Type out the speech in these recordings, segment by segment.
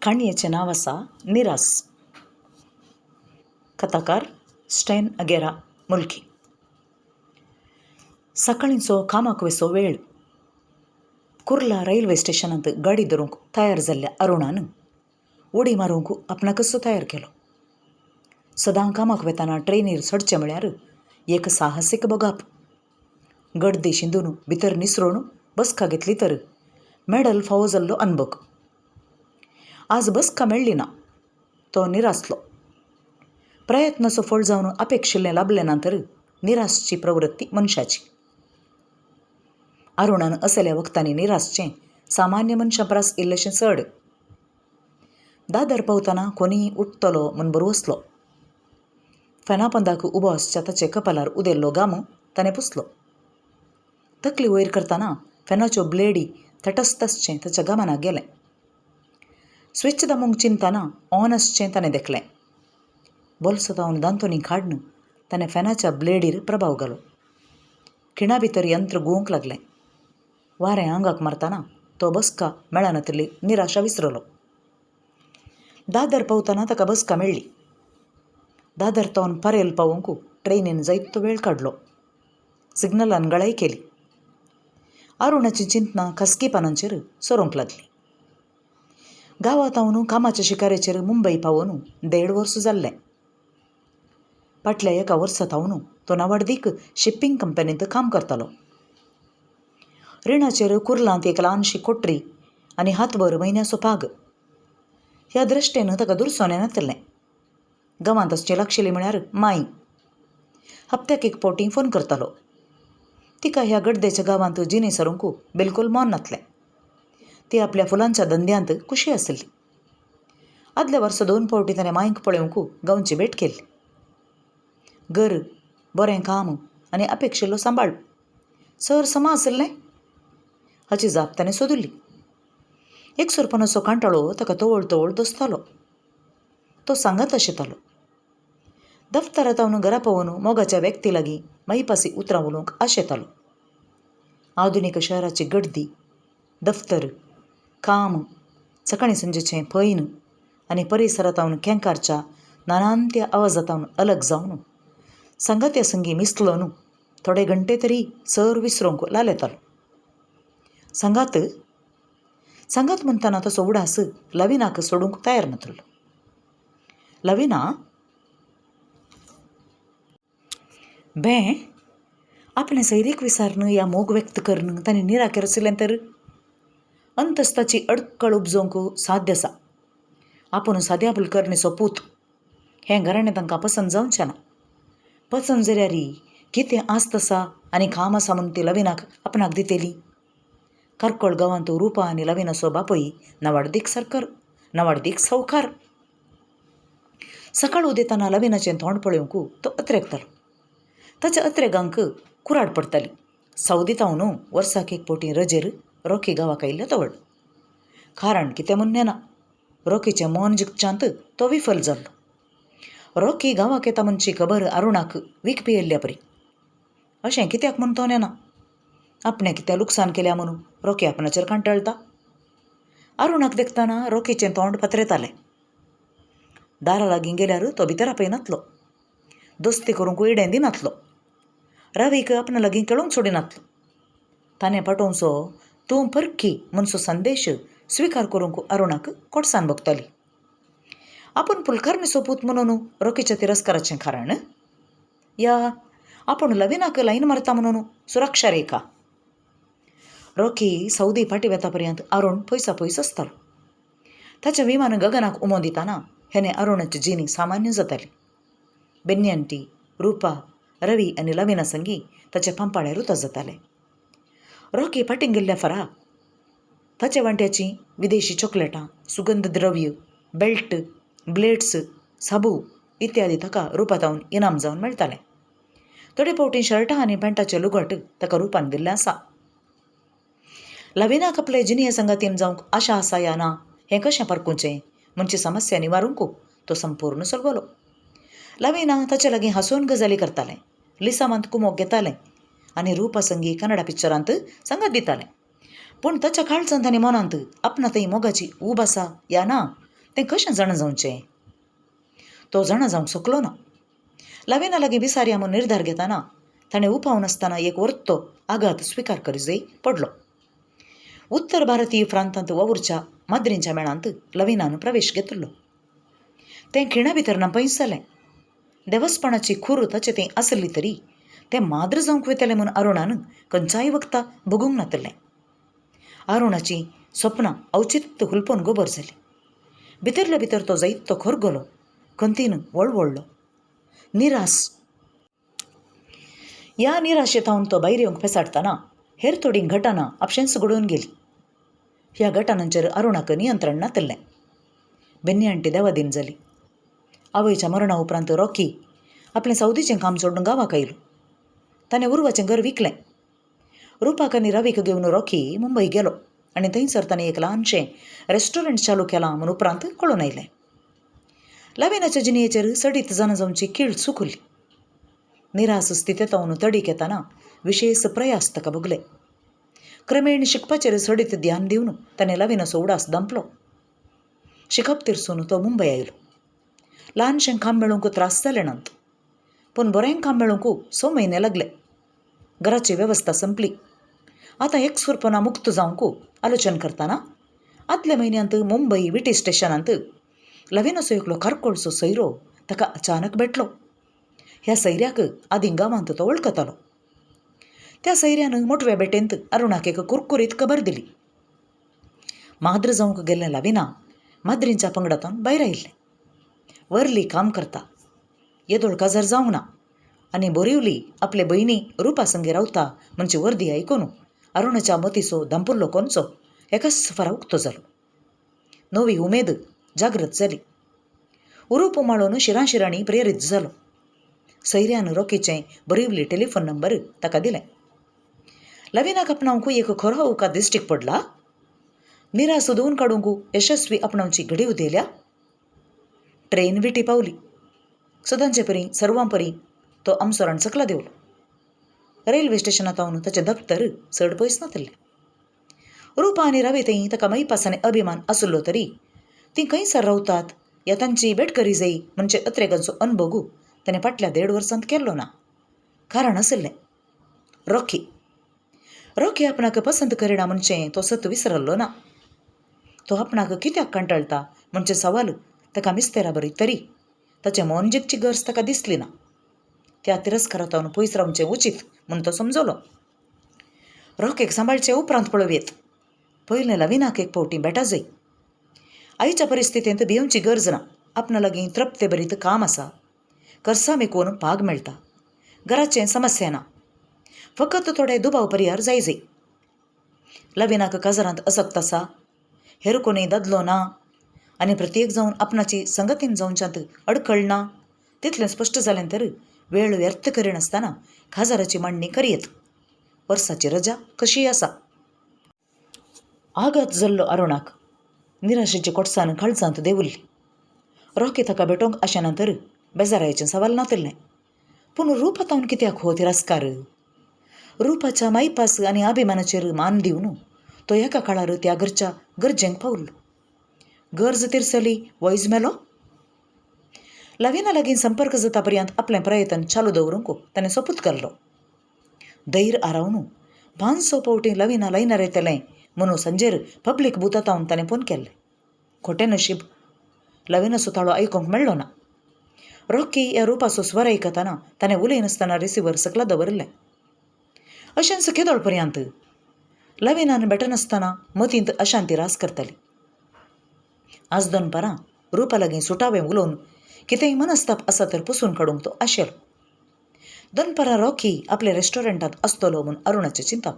काणयेचें नांव आसा निरास. कथाकार स्टॅन अगेरा, मुल्की. सकाळींचो कामाक वेचो वेळ. कुर्ला रेल्वे स्टेशनांत गाडी धरूंक तयार जाल्ल्या अरुणान उडी मारूंक आपणाकच तयार केलो. सदां कामाक वेतना ट्रेनीर चडचें म्हळ्यार एक साहसीक भोगाप. गर्दी शिंदून भितर निसरून बसका घेतली तर मॅडल फावो जाल्लो अनभोग. आज बसका मेळ्ळी ना. तो निरासलो. प्रयत्नाचो फळ जावन अपेक्षिल्लें लाबलें ना तर निरासची प्रवृत्ती मनशाची. अरुणान असल्या वखदांनी निरासचें सामान्य मनशां परस इल्लेशें चड. दादर पावतना कोणीय उठतलो म्हूण भरवसलो. फेनापंदाक उबो आसच्या ताचे कपालार उदेल्लो घाम ताणें पुसलो. तकली वयर करतना फॅनाच्यो ब्लेडी तटस्थ आसचें ताच्या गमनाक गेलें. स्विच दामूंक चिंतना ऑन आसचें ताणें देखलें. बोल्सांत दांतोनी काडून ताणें फॅनाच्या ब्लेडीर प्रभाव घालो. खिणा भितर यंत्र घुंवूंक लागलें. वारें आंगाक मारतना तो बसका मेळनातिल्ली निराशा विसरलो. दादर पावतना ताका बसका मेळ्ळी. दादर तावन परेल पावोवंक ट्रेनीन जायतो वेळ काडलो. सिग्नलान गळाय केली. अरुणाची चिंतनां खासगी पानांचेर सरोंक लागली. गांवांत हांव कामाच्या शिकारेचेर मुंबय पावोवन 1.5 वर्स जाल्लें. फाटल्या एका वर्सा थावन तो नावाडदीक शिपींग कंपनींत काम करतालो. रिणाचेर कुर्लांत एक ल्हानशी कोटरी आनी हातभर म्हयन्याचो पाग. ह्या दृश्टेन ताका दुरसोनें नातिल्लें. गांवांत आसची लागशिल्ली म्हळ्यार माई. हप्त्याक एक फावटी फोन करतालो. तिका ह्या गड्देच्या गांवांत जिणे सरूंक बिलकूल मन नातलें. ती आपल्या फुलांच्या धंद्यांत खुशी आशिल्ली. आदल्या वर्सा 2 फावटी ताणें मांयक पळोवंक गांवची भेट केल्ली. घर, बरें काम आनी अपेक्षिल्लो सांबाळ सर समा आशिल्लें हाची जाप ताणें सोदिल्ली. एकसुरपणाचो कांटाळो ताका तवळ तवळ दसतालो. तो सांगात आशितालो. दफ्तरांत हांव घरा पावून मोगाच्या व्यक्ती लागीं माईपासी उतरां उलोवंक आशेतालो. आधुनीक शहराची गर्दी, दफ्तर, काम, सकाळीं सांजेचें पयन आनी परिसरांत हांव केंकारच्या नानांत्या आवाजांत हांव अलग जावन सांगात्या संगी मिसलो न्हू थोडे घंटे तरी सर विसरूंक लालेतालो. सांगात सांगात म्हणटना तसो उडास लविनाक सोडूंक तयार नातलो. लविना बें आपणें सैरीक विसारन या मोग व्यक्त करून ताणें निराकेर आशिल्लें तर अंतस्ताची अडकळ उपजोवंक साध्य आसा. आपूण साद्या फुलकर्णीचो पूत हें घराणें तांकां पसंत जावचें ना. पसंत जाल्यार कितें आस्त आसा आनी काम आसा म्हूण ती लविनाक आपणाक दितली. कार्कळ गांवांत रुपा आनी लविनाचो बापूय नवाडदीक सरकार, नवाडदीक सावकार. सकाळ उदेतना लविनाचें तोंड पळोवंक तो अत्रेगतालो. ताच्या अत्रेगांक कुराड पडटाली. सावदी तावन वर्साक एक फावटी रजेर रॉकी गांवाक आयिल्लो तवळ. कारण कितें म्हूण नेना. रॉकीचें मन जिखच्यांत तो विफल जाल्लो. रॉकी गांवाक येता म्हणची खबर अरुणाक वीख पियेल्ल्या परी. अशें कित्याक म्हूण तो नेना. आपणें कितें लुकसाण केल्या म्हणून रॉकी आपणाचेर कांटाळटा. अरुणाक देखतना रॉकीचें तोंड पत्रेतालें. दारा लागीं गेल्यार तो भितर आपयनातलो. दोस्ती करूंक इडें दिनातलो. रवीक आपणा लागीं खेळूंक सोडिनातलो. ताणें पाठोवचो तूं परकी म्हणचो संदेश स्विकार करूंक अरुणाक कोडसाण भोगताली. आपूण पुलकर्णीचो पूत म्हणून रॉकीच्या तिरस्काराचें कारण या आपूण लविनाक लायन मारता म्हणून सुरक्षा रेखा. रॉकी सौदी फाटी वेता पर्यंत अरुण पयसा पयस आसतालो. ताचें विमान गगनाक उमो दितना हेणे अरुणाची जिणी सामान्य जाताली. बेन्नी, रुपा, रवी आनी लविना संगी ताचे पांपाळे रुता जाताले. रॉकी फाटीं गेल्ल्या फरा ताच्या वांट्याचीं विदेशी चॉकलेटां, सुगंध द्रव्य, बेल्ट, ब्लेड्स, साबू इत्यादी ताका रुपातावन इनाम जावन मेळटालें. थोडे फावटी शर्टां आनी पॅन्टाचें लुगट ताका रुपान दिल्लें आसा. लविनाक आपले जिणये संगातीन जावंक आशा आसा या ना हें कशें पारखुचें म्हणची समस्या निवारूंक तो संपूर्ण सलगलो. लविना ताचे लागीं हांसून गजाली करतालें, लिसामांत कुमोक घेतालें आनी रुपा संगी कन्नडा पिक्चरांत सांगात दितालें. पूण ताच्या काळजांत आनी मनांत आपणा थंय मोगाची ऊब आसा या ना तें कशें जाणा जावचें? तो जाणा जावंक शकलो ना. लविना लागीं विसारया म्हूण निर्धार घेतना ताणें उपाव नासतना एक वर्तो आघात स्विकार करीजय पडलो. उत्तर भारतीय प्रांतांत वावुरच्या माद्रींच्या मेळांत लविनान प्रवेश घेतिल्लो. तें खिणा भितर नापयस जालें. देवस्पणाची खूर ताचे थंय आसली तरी तें माद्र जावंक वयतलें म्हूण अरुणान खंयच्याय वखता भोगूंक नातिल्लें. अरुणाची सपनां अवचित हुलपोवन गोबर जालीं. भितरले भितर तो जायतो खरगलो, खंतीन वळवळ्ळो, निरास. ह्या निराशेथावन तो भायर येवंक पेसाडटना हेर थोडीं घटनां आपशेंच घडून गेलीं. ह्या घटनांचेर अरुणाक नियंत्रण नातिल्लें. बेन्नी आण्टी देवादीन जाली. आवयच्या मरणा उपरांत रॉकी आपलें सौदीचें काम सोडून गांवाक आयलो. ताणें उर्वाचें घर विकलें. रुपाक आनी रवीक घेवन रॉकी मुंबय गेलो आनी थंयसर ताणें एक ल्हानशें रेस्टॉरंट चालू केलां म्हूण उपरांत कळून आयलें. लविनाच्या जिणेचेर चडीत जाणा जावची कीळ चुकली. निरास स्थितेंत तडीक येतना विशेश प्रयास ताका भोगले. क्रमेण शिकपाचेर चडीत ध्यान दिवन ताणें लविनाचो उडास दांपलो. शिकप तिरसून तो मुंबय आयलो. ल्हानशें काम मेळूंक त्रास जाले नात, पूण बरें काम मेळूंक 6 म्हयने लागले. घराची वेवस्था संपली. आतां एकसुरपणा मुक्त जावंक आलोचन करतना आदल्या म्हयन्यांत मुंबय विटी स्टेशनांत लविनाचो एकलो कारकोळचो सैरो ताका अचानक भेटलो. ह्या सैऱ्याक आदीं गांवांत तो वळखतालो. त्या सैऱ्यान मोटव्या बेटेंत अरुणाक एक कुरकुरीत खबर दिली. माद्र जावंक गेल्लें लविना माद्रींच्या पंगडांतून भायर आयिल्लें. वर्ली काम करता, येदोळ काजार जावंक ना आनी बोरिवली आपले भयणी रुपा संगी रावता म्हणजे वर्दी आयकून अरुणाच्या मतीचो दांपुल्लो कोनचो एकाच फारा उक्तो जालो. नवी उमेद जागृत जाली. उरूप उमाळून शिरांशिरांनी प्रेरीत जालो. सैऱ्यान रॉकीचें बरिवली टेलिफोन नंबर ताका दिलें. लविनाक आपणावंक एक खरो अवकाश दिश्टीक पडला. निरास धुवन काडूंक यशस्वी आपणावची घडी उदेल्या. ट्रेन विटी पावली. सदांचे परी सर्वां परी तो आमसोरान सकला देंवलो. रेल्वे स्टेशनांत ताचें दप्तर चड पयस नातिल्लें. रुपा आनी रवी थंय ताका मैपास आनी अभिमान आसलो तरी तीं खंयसर रावतात या तांची भेट करी जाय म्हणजे अत्रेगांचो अनभोग ताणें फाटल्या 1.5 वर्सांत केल्लो ना. कारण आशिल्लें रॉकी. रॉकी आपणाक पसंत करिना म्हणजे तो सत विसरल्लो ना. तो आपणाक कित्याक कंटाळटा म्हणजे सवाल ताका मिस्तेरा बरी तरी ताचें मन जिखची गरज ताका दिसली ना. त्या तिरस्कारांत पयस रावचें उचीत म्हूण तो समजलो. रॉकेक सांबाळचे उपरांत पळोवयेत. पयलें लविनाक एक फावटी बेटा जाय. आयच्या परिस्थितींत भिवची गरज ना. आपणा लागीं तृप्ते काम आसा. कर्सा मेकून पाग मेळटा. घराचें समस्या ना. फकत थोडे दुबाव परिहार जाय जाय. लविनाक काजरांत असक्त आसा, हेर कोणूय दादलो ना आनी प्रत्येक जावन आपणाची संगतीन जावच्यांत अडखळ ना तितलें स्पश्ट जालें तर वेळ व्यर्थ करिनासतना खाजाराची मांडणी करयेत. वर्साची रजा कशीय आसा. आघात जाल्लो अरुणाक निराशेची कोटसान काळजांत देंवल्ली. रॉकी ताका भेटोवंक आशेना तर बेजारायचें सवाल नातिल्लें. पूण रुपा तावन कित्याक हो तिरस्कार? रुपाच्या मायपास आनी अभिमानाचेर मान दिवन तो एका काळार त्या घरच्या गरजेंक पावल्लो. गरज तिरसली वयज मेलो. लविना लागीं संपर्क जाता पर्यंत आपलें प्रयत्न चालू दवरूंक ताणें सोपूत केल्लो. धैर्य आरावन 500 फावटी लविना लायनार येतलें म्हणून संजेर पब्लीक बुथांत ताणें फोन केल्लें. खोटें नशीब, लविनाचो ताळो आयकूंक मेळ्ळो ना. रॉकी ह्या रुपाचो स्वर आयकतना ताणें उलयनासतना रिसिवर सकला दवरिल्लें. अशेंच केदोळ पर्यंत लविनान भेटनासतना मतींत अशांती रास करताली. आज दनपारां रुपा लागीं सुटावें उलोवन कितेंय मनस्ताप आसा तर पुसून काडूंक तो आशेलो. दनपारां रॉकी आपल्या रेस्टॉरंटांत आसतलो म्हूण अरुणाचें चिंतप.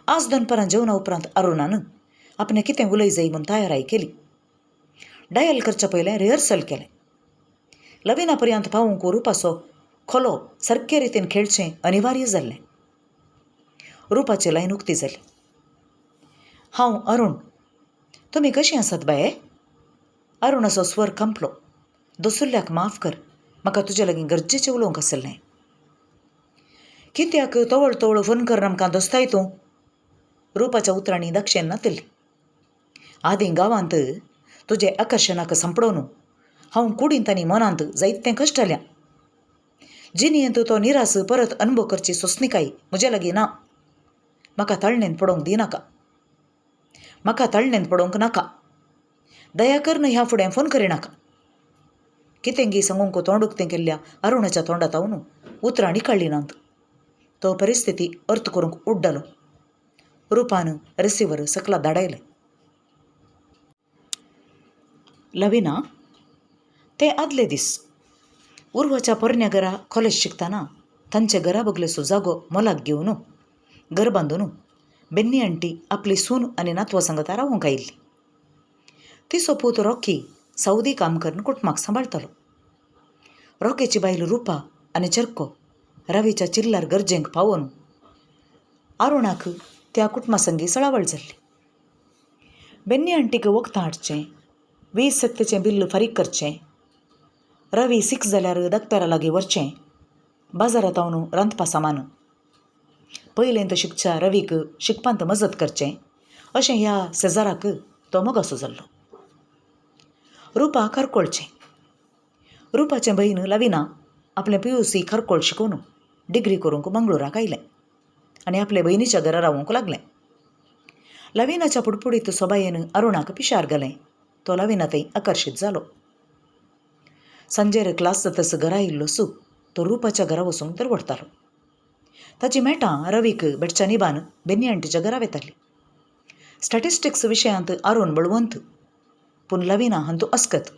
आज दनपारां जेवणा उपरांत अरुणान आपणें कितें उलय जाय म्हूण तयाराय केली. डायल करच्या पयलें रिहर्सल केलें. लविना पर्यंत पावूंक रुपाचो खोलो सारके रितीन खेळचें अनिवार्य जाल्लें. रुपाची लायन उक्ती जाली. हांव अरुण, तुमी कशीं आसात बाये? अरुणाचो स्वर कंपलो. दसुल्ल्याक माफ कर, म्हाका तुजे लागीं गरजेचें उलोवंक आशिल्लें. कित्याक तवळ तवळ फोन कर आमकां दोस्ताय तूं? रुपाच्या उतरांनी दक्षेन नातिल्ली. आदीं गांवांत तुजे आकर्शणाक सांपडोवन हांव कुडींत आनी मनांत जायतें कश्टल्या. जिणेंत तो निरास परत अनुभव करची सोंसणीकाय म्हजे लागीं ना. म्हाका ताळणेंत पडोवंक दिनाका. म्हाका ताळणेंत पडोवंक नाका. दया करून ह्या फुडें फोन करिनाका. कितेंगी सांगूंक तोंड उक्तें केल्ल्या अरुणाच्या तोंडात हांव उतरां निकाळ्ळीं नात. तो परिस्थिती अर्थ करूंक उड्डलो. रुपान रिसिवर सकला धाडायलें. लविना, ते आदले दीस. उर्वाच्या पोरण्या घरा कॉलेज शिकतना तांचे घरा बगलेचो जागो मोलाक घेवन घर बांदून बेन्नी आण्टी आपली सून आनी नातवा सांगाता रावूंक आयिल्ली. तिचो पूत रॉकी सावदी काम करून कुटुंबाक सांबाळटालो. रॉकीची बायल रुपा आनी चेरको रवीच्या चिल्लार गरजेंक पावोवन अरुणाक त्या कुटुंबा संगी सळावळ जाल्ली. बेन्नी आण्टीक वखदां हाडचें, वीज सत्तेचें बिल्ल फारीक करचें, रवी सीक जाल्यार दक्तरा लागीं व्हरचें, बाजारांत हांव रांदपा सामान, पयलेंत शिकच्या रवीक शिकपांत मजत करचें अशें ह्या शेजाराक तो मोगासो जाल्लो. रुपा खारकोळचें. रुपाचें भयण लविना आपलें पी यू सी खारकोळ शिकून डिग्री करूंक मंगळुराक आयलें आनी आपले भयणीच्या घरा रावूंक लागलें. लविनाच्या पुडपुडीत सोबायेन अरुणाक पिशार घालें. तो लविना थंय आकर्शीत जालो. सांजेर क्लास जातच घरा आयिल्लो सू तो रुपाच्या घरा वचूंक दरवडटालो. ताची मेटां रवीक भेटच्या निबान बेन्नी आण्टीच्या घरा वेताली. स्टॅटिस्टिक्स विशयांत अरुण बळवंत, पूण लविना हांतू अस्कत.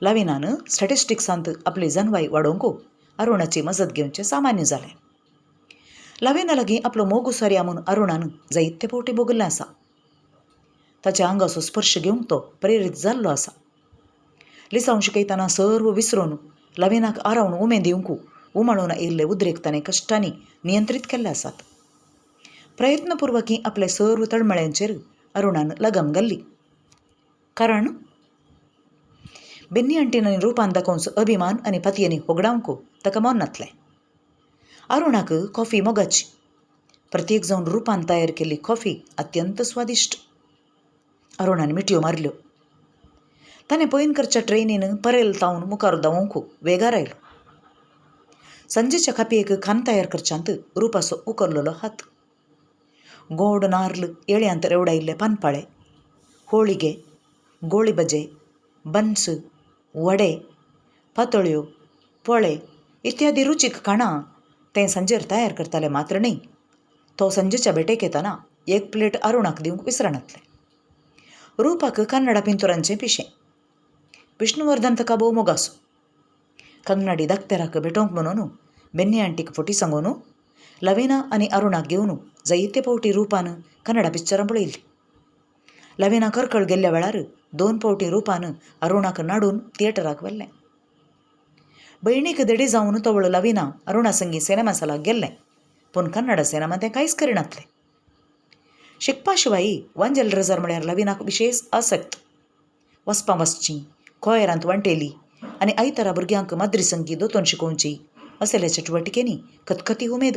लविनान स्टॅटिस्टिक्सांत आपली जनवाय वाडोवंक अरुणाची मजत घेवचें सामान्य जालें. लविना लागीं आपलो मोग उसरया म्हूण अरुणान जायते फावटी भोगिल्लें आसा. ताच्या आंगाचो स्पर्श घेवंक तो प्रेरीत जाल्लो आसा. लिसांव शिकयतना सर्व विसरून लविनाक आरावन उमेद दिवंक उमाळून आयिल्ले उद्रेक ताणें कश्टांनी नियंत्रीत केल्ले आसात. प्रयत्नपुर्वकी आपल्या सर्व तळमळ्यांचेर अरुणान लगाम घाल्ली. कारण बेन्नी आण्टीन आनी रुपान दाखोवचो अभिमान आनी पातयेनी होगडावंक ताका मन नातलें. अरुणाक कॉफी मोगाची. प्रत्येक जावन रुपान तयार केल्ली कॉफी अत्यंत स्वादिश्ट. अरुणान मिटयो मारल्यो. ताणें पयन करच्या ट्रेनीन परेल तावन मुखार धांवूंक वेगार आयलो. सांजेच्या खापयेक खान तयार करच्यांत रुपाचो उखल्लेलो हात. गोड नार्ल येळ्यांत रेवडायिल्ले पानपाळे, होळिगे, गोळी भजे, बन्स, वडे, पातोळ्यो, पोळे इत्यादी रुचीक खाणां तें सांजेर तयार करतालें मात्र न्ही, तो सांजेच्या भेटेक येतना एक प्लेट अरुणाक दिवंक विसरनातलें. रुपाक कन्नडा पिंतुरांचें पिशें. विष्णुवर्धन ताका भोव मोगासो. कंगनाडी दाक्तेराक भेटोवंक म्हणून बेन्नी आण्टीक फटी सांगून लविना आनी अरुणाक घेवन जायते फावटी रुपान कन्नडा पिक्चरां पळयल्लीं. लविना करकळ गेल्ल्या वेळार दोन फावटी रुपान अरुणाक नाडून थिएटराक व्हेल्लें. भयणीक देडी जावन तवळ लविना अरुणा संगी सिनेमा सालाक गेल्लें, पूण कन्नडा सिनेमा तें कांयच करिनातलें. शिकपा शिवाय वांजेल रजार म्हळ्यार लविनाक विशेश आसक्त. वचपां वचचीं, कोयरांत वांटेली आनी आयतारा भुरग्यांक माद्री संगी दोतोन शिकोवची असल्या चटुवटिकेंनी खतखती उमेद.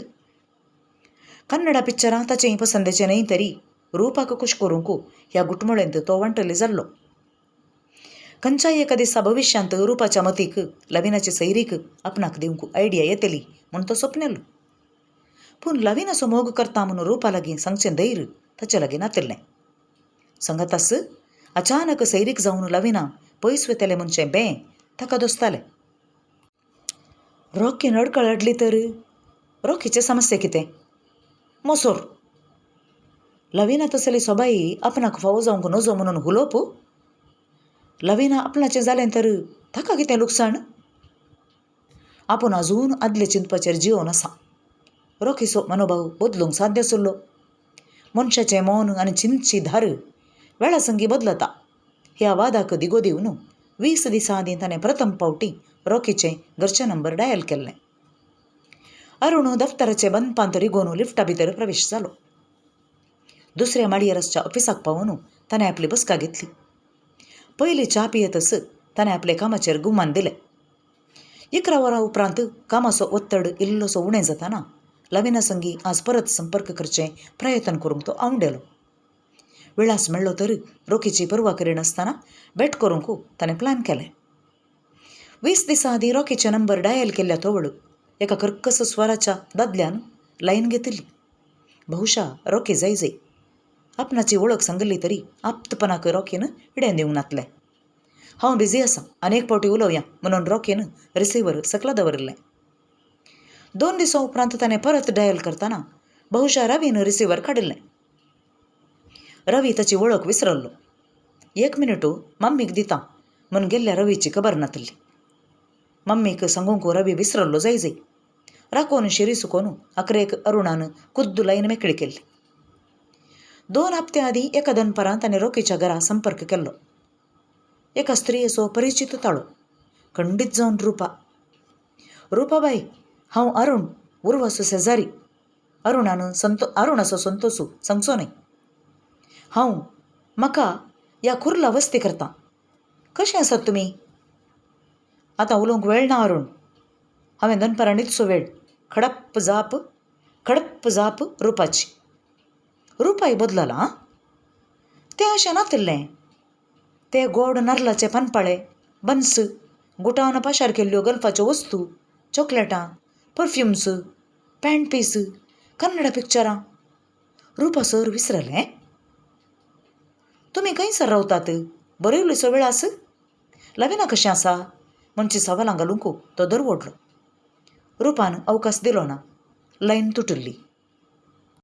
कन्नडा पिक्चरां ताचें पसंदेचें न्हय तरी रुपाक खूश करूंक ह्या घुटमळ्यांत तो वांटले जाल्लो. खंयच्याय एका दिसा भविश्यांत रुपाच्या मतीक लविनाची सैरीक आपणाक दिवंक आयडिया येतली म्हूण तो सपनेलो. पूण लविनाचो मोग करता म्हूण रुपा लागीं सांगचें धैर्य ताचे लागीं नातिल्लें. सांगाताच अचानक सैरीक जावन लविना पयस वतलें म्हणचें बें ताका दोसतालें. रॉकीन अडकळ हाडली तर रॉकीचें समस्या कितें? मोसोर. लविना तसली सोबाई आपणाक फावो जावंक नजो म्हणून हुलोप? लविना आपणाचें जालें तर ताका कितें लुकसाण? आपूण आजून आदले चिंतपाचेर जियोन आसा. रॉकीचो मनोभाव बदलूंक साध्य आशिल्लो. मनशाचें मन आनी चिंतची धार वेळा संगी बदलता. ह्या वादाक दिगो दिवन 20 दिसां आदीं ताणें प्रथम फावटी रॉकीचें घरचें नंबर डायल केल्लें. अरुण दफ्तराचे बंदपांत रिगोवन लिफ्टा भितर प्रवेश जालो. दुसऱ्या माळयेर आसच्या ऑफिसाक पावून ताणें आपली बसका घेतली. पयली च्या पियेतच ताणें आपले कामाचेर गुमान दिलें. 11 वरां उपरांत कामाचो ओत्तड इल्लोसो उणें जाताना लविना संगी आज परत संपर्क करचें प्रयत्न करूंक तो आंवडेलो. विळास मेळ्ळो तर रॉकीची पर्वा करिनासतना भेट करूंक ताणें प्लॅन केलें. 20 दिसां आदीं रॉकीचे नंबर डायल केल्ल्या तवळ एका कर्कस स्वराच्या दादल्यान लायन घेतिल्ली. बहुशा रॉकी जायजय. आपणाची वळख सांगिल्ली तरी आप्तपणाक रॉकीन इडें दिवंक नातलें. हांव बिजी आसा, आनी एक फावटी उलोवया म्हणून रॉकीन रिसिवर सकला दवरिल्लें. 2 दिसां उपरांत ताणें परत डायल करतना बहुशा रवीन रिसिवर काडिल्लें. रवी ताची वळख विसरल्लो. 1 मिनिट मम्मीक दिता म्हूण गेल्ल्या रवीची खबर नातिल्ली. मम्मीक सांगूंक रवी विसरल्लो जायजय. राकोन शिरी सुकोन अकरेक अरुणान खुद्द लायन मेकळी केल्ली. 2 हप्त्यां आदीं एका दनपारां ताणें रॉकीच्या घरा संपर्क केल्लो. एका स्त्रियेचो परिचीत ताळो, खंडीत जावन रुपा. रुपाबाई, हांव अरुण, उर्वासो शेजारी. अरुणान संतो अरुणाचो संतोसू सांगचो न्हय. हांव म्हाका ह्या कुर्ला वस्ती करता. कशें आसात तुमी? आतां उलोवंक वेळ ना अरुण. हांवें दनपारां न्हिदचो वेळ. खडप्प जाप, खडप्प जाप रुपाची. रुपाय बदललां आं. तें अशें नातिल्लें. ते गोड नाल्लाचे पानपाळे, बन्स, गुटान पाशार केल्ल्यो गल्फाच्यो वस्तू, चॉकलेटां, परफ्युम्स, पॅन्ट पीस, कन्नडा पिक्चरां. रुपा सर विसरलें? तुमी खंयसर रावतात? बरयल्लोसो वेळ आस? लविना कशें आसा? म्हणची सवालां घालूंक तो दरवडलो. रुपान अवकाश दिलो ना. लायन तुटिल्ली.